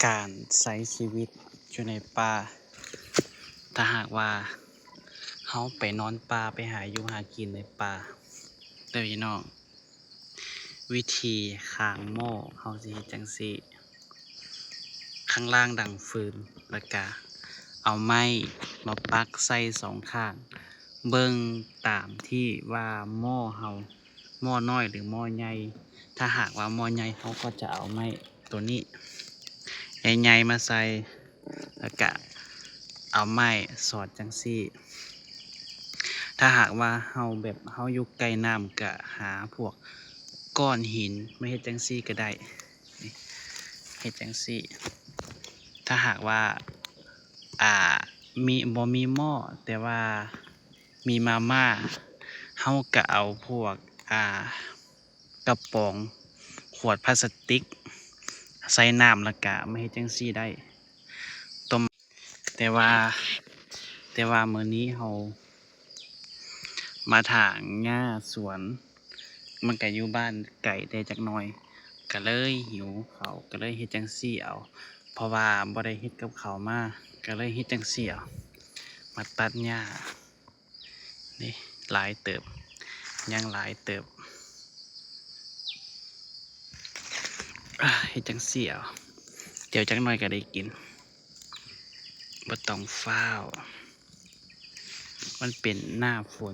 ການໃຊ້ຊີວິດຢູ່ໃນປ່າ ຖ້າຫາກວ່າເຮົາໄປນອນປ່າ ໄປຫາຢູ່ຫາກິນໃນປ່າເດີພີ່ນ້ອງ, ວິທີຄ້າງໝໍ້ເຮົາຊິເຮັດຈັ່ງຊີ້. ຂ້າງລ່າງດັງຟືນ ແລ້ວກະເອົາໄມ້ມາປັກໃສ່ສອງຂ້າງ ເບິ່ງຕາມທີ່ວ່າໝໍ້ເຮົາ ໝໍ້ນ້ອຍ ຫຼື ໝໍ້ໃຫຍ່. ຖ້າຫາກວ່າໝໍ້ໃຫຍ່ ເຮົາກໍຈະເອົາໄມ້ໂຕນີ້ໃຫຍ່ໆມາໃສ່ ແລ້ວກະເອົາໄມ້ສອດຈັ່ງຊີ້. ຖ້າຫາກວ່າເຮົາແບບເຮົາຢູ່ໃກ້ນ້ຳ ກະຫາພວກກ້ອນຫີນມາເຮັດຈັ່ງຊີ້ກໍໄດ້. ນີ້ ເຮັດຈັ່ງຊີ້. ຖ້າຫາກວ່າ ອ່າ ມີ ບໍ່ມີໝໍ້ ແຕ່ວ່າມີມາມ່າ ເຮົາກະເອົາພວກ ອ່າ ກະປ໋ອງ ຂວດພລາສຕິກ ໃສ່ນ້ຳ ແລ້ວກະມາເຮັດຈັ່ງຊີ້ໄດ້. ແຕ່ວ່າ ແຕ່ວ່າມື້ນີ້ເຮົາມາຖາງຫຍ້າສວນ ມັນກະຢູ່ບ້ານໄກແດ່ຈັກໜ່ອຍ ກະເລີຍຫິວເຂົ້າ ກະເລີຍເຮັດຈັ່ງຊີ້ເອົາ ເພາະວ່າບໍ່ໄດ້ເຮັດກັບເຂົ້າມາ ກະເລີຍເຮັດຈັ່ງຊີ້ເອົາ ມາຕັດຫຍ້າ. ນີ້ ຫຼາຍເຕີບ ຍັງຫຼາຍເຕີບ. ອາ ເຮັດຈັ່ງຊີ້ເອົາ ດຽວຈັກໜ່ອຍກໍໄດ້ກິນ ບໍ່ຕ້ອງຟ້າວ ມັນເປັນໜ້າຝົນ.